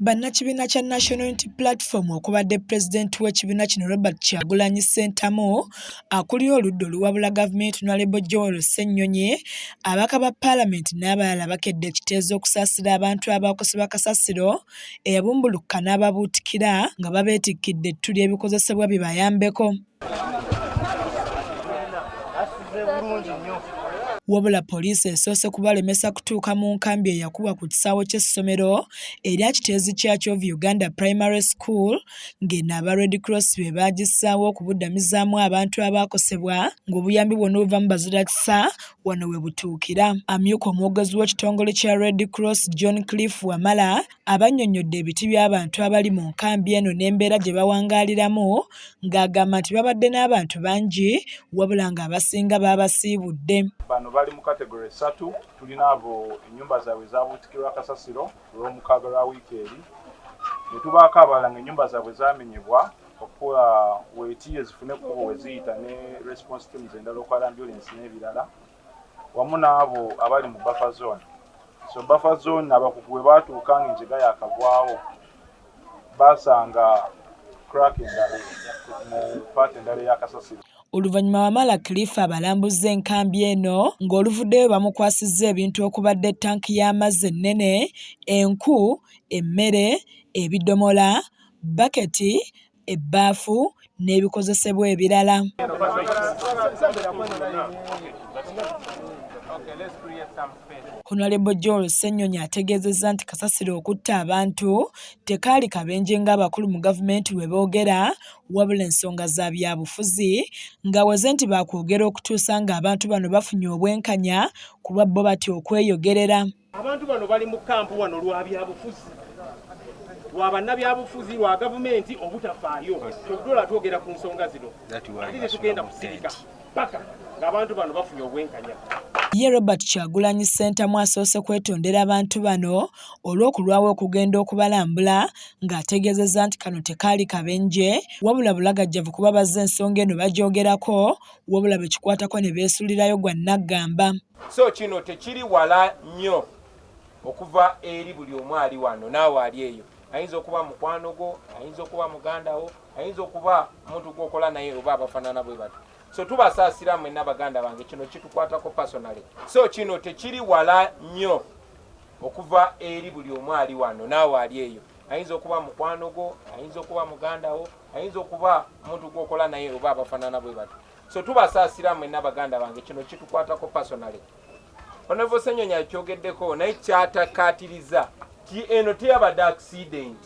Bannakibiina kya National Unity Platform okubadde pulezidenti w'ekibiina kino Robert Kyagulanyi Ssentamu, akulira oludda oluwabula gavumenti Honorable Joel Ssennyonyi, ababaka ba paalamenti n'abalala bakedde ekiteezo okusaasira abantu abaakosebwa kasasiro eyabumbulukuka n'ababuutikira nga babeetikkidde ettu ly'ebikozesebwa bibayambeko. Wabula poliisi esoose kubalemesa kutuuka mu nkambi eyakubwa ku kisaawe ky'essomero erya Kiteezi Church of Uganda Primary School ng'eno aba Red Cross be baagissaawo okubuddamizaamu abantu abaakosebwa ng'obuyambi bwonna obuva mu bazirakisa wano we butuukira. Amyuka omwogezi w'ekitongole kya Red Cross John Cliff Wamala abannyonnyodde ebiti by'abantu abali mu nkambi eno n'embeera gye bawangaaliramu ng'agamba nti babadde n'abantu bangi wabula ng'abasinga baabasiibudde. Bano bali mu kategore ssatu. Tulina abo ennyumba zaabwe zaabuutikirwa kasasiro ku Lwomukaaga lwa wiiki eri, ne tubaako abalala ng'ennyumba zaabwe zaamenyebwa okukola weetiiye zifune ekkubo we ziyita ne response teams endala okwala ambulensi n'ebirala, wamu n'abo abali mu buffer zone. So buffer zone abakugu bwe baatuuka ng'enjega yaakagwawo baasanga crack endala mu paati endala eya kasasiro. Oluvannyuma Wamala Cliff abalambuzza enkambi eno ng'oluvuddeyo bamukwasizza ebintu okubadde ttanki y'amazzi ennene, enku, emmere, ebidomola, bbaketi, ebbaafu n'ebikozesebwa ebirala. Honalebo Joel Ssennyonyi ategeezezza nti kasasiro okutta abantu tekaali kabenje ng'abakulu mu gavumenti bwe boogera wabula ensonga za byabufuzi ng'aweze nti baakwogera okutuusa ng'abantu bano bafunye obwenkanya kuba bo batya okweyogerera. Abantu bano bali mu kampu wano lwa byabufuzi, lwa bannabyabufuzi, lwa gavumenti obutafaayo. Kyovudde twogera ku nsonga zino ate tetugenda kusirika paka ng'abantu bano bafunye obwenkanya. Ye Robert Kyagulanyi Ssentamu asoose kwetondera abantu bano olw'okulwawo okugenda okubalambula ng'ategeezezza nti kano tekaali kabenje wabula bulagajjavu kuba bazze ensonga eno bagyogerako wabula be kikwatako ne beesulirayo gwa nnaggamba. So kino tekiri wala nnyo okuva eri buli omu ali wano naawe ali eyo. Ayinza okuba mukwano gwo, ayinza okuba muganda wo, ayinza okuba omuntu gw'okola naye oba abafaanana bwe batyo. So tubasaasira mwenna baganda bange, kino kitukwatako personally. So kino tekiri wala nnyo okuva eri buli omu ali wano naawe ali eyo. Ayinza okuba mukwano gwo, ayinza okuba muganda wo, ayinza okuba omuntu gw'okola naye oba abafaanana bwe batyo. So tubasaasira mwenna baganda bange, kino kitukwatako personally. Honorable Ssenyonyi akyogeddeko naye kyatakkaatiriza ti eno teyabadde accident,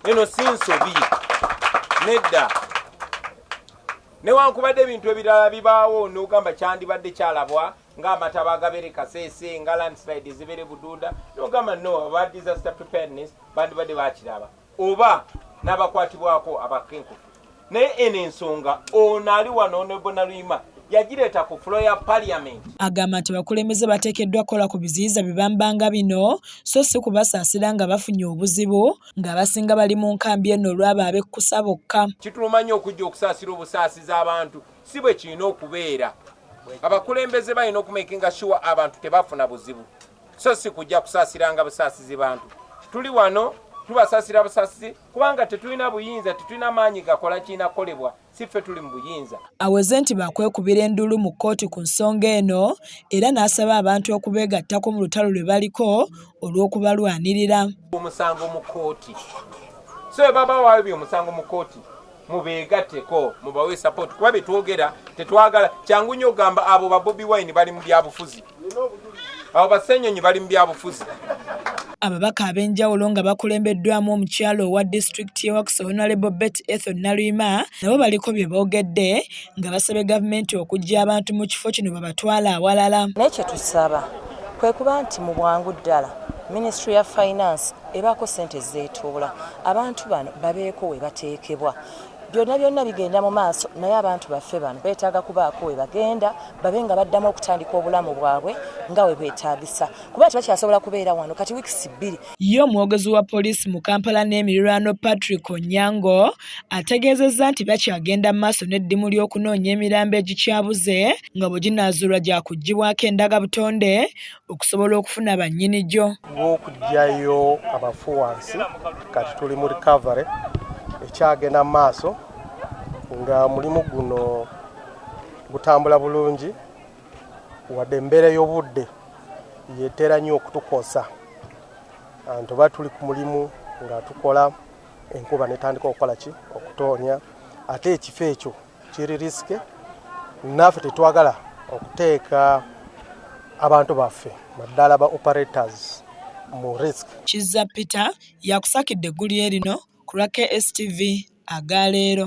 eno si nsobi nedda. Newankubadde ebintu ebirala bibaawo n'ogamba kyandibadde kyalabwa ng'amataba agabeere Kasese, nga landslide ezibeere Bududa, n'ogamba no, aba disaster preparedness bandibadde bakiraba oba n'abakwatibwako abakenkufu. Naye eno ensonga ono ali wano Honorable Naluyima yagireeta ku floor ya parliament. Agamba nti abakulembeze bateekeddwa kukola ku biziyiza bibamba nga bino so si kubasaasira nga bafunye obuzibu ng'abasinga bali mu nkambi eno olw'abo abekkusa bokka. Kituluma nnyo okujja okusaasira obusaasizi abantu, si bwe kirina okubeera. Abakulembeze balina okumakinga sure abantu tebafuna buzibu so si kujja kusaasiranga busaasizi bantu. Tuli wano tubasaasira busaasizi kubanga tetulina buyinza, tetulina maanyi gakola kirina kukolebwa, si ffe tuli mu buyinza. Aweze nti baakwekubira enduulu mu kkooti ku nsonga eno era n'asaba abantu okubeegattako mu lutalo lwe baliko olw'okubalwanirira. Omusango mu kkooti, so bwe baba bawabye omusango mu kkooti mubeegatteko mubawe support, kuba bye twogera tetwagala. Kyangu nnyo okugamba abo ba Bobi Wine bali mu byabufuzi, abo ba Ssenyonyi bali mu byabufuzi. Ababaka ab'enjawulo nga bakulembeddwamu omukyala owa disitulikiti y'e Wakiso Honorable Betty Ethel Naluyima nabo baliko bye boogedde nga basabye gavumenti okuggya abantu mu kifo kino babatwale awalala. Naye kye tusaba kwe kuba nti mu bwangu ddala minisitule ya finance ebaako ssente zeetoola abantu bano babeeko we bateekebwa. Byonna byonna bigenda mu maaso, naye abantu baffe bano beetaaga kubaako we bagenda babe nga baddamu okutandika obulamu bwabwe nga we bwetaagisa, kuba tebakyasobola kubeera wano kati wiikisi 2. Ye omwogezi wa poliisi mu Kampala n'emirirwano Patrick Onyango ategeezezza nti bakyagenda mu maaso n'eddimu ly'okunoonya emirambo egikyabuze nga bwe ginaazuulwa gyakuggyibwako endagabutonde okusobola okufuna bannyini gyo. Gw'okuggyayo abafu wansi, kati tuli mu recovery ekyagenda mu maaso, nga mulimu guno gutambula bulungi, wadde embeera y'obudde yetera nnyo okutukosa. Nti oba tuli ku mulimu nga tukola, enkuba netandika okukola ki, okutoonya, ate ekifo ekyo kiri risky. Naffe tetwagala okuteeka abantu baffe, naddala ba operators, mu risk. Kizza Peter yakusakidde eggulire lino ku lwa KSTV agaleero.